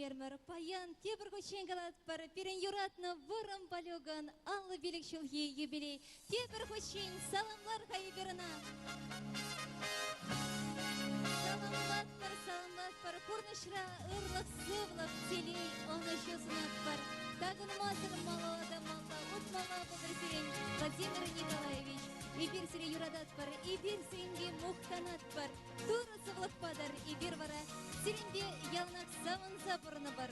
пӗлеймерӗмӗр. Паян тепӗр хутчен калатпӑр, пирӗн юратнӑ Вӑрӑм Палюкӑн 55 ҫулхи юбилей. Тепӗр хутчен саламлар-ха эпир ӑна. Саламлатпӑр, саламлатпӑр, пурнӑҫра ырлӑх-сывлӑх, телей, ӑнӑҫу сунатпӑр. Такӑнмасӑр малалла та малта утмалла пултӑр сирӗн, Владимир Николаевич. Эпир сире юрататпӑр, эпир сирӗнпе мухтанатпӑр. Турӑ сывлӑх патӑр, эпир вара сирӗнпе яланах савӑнса пурӑнӑпӑр.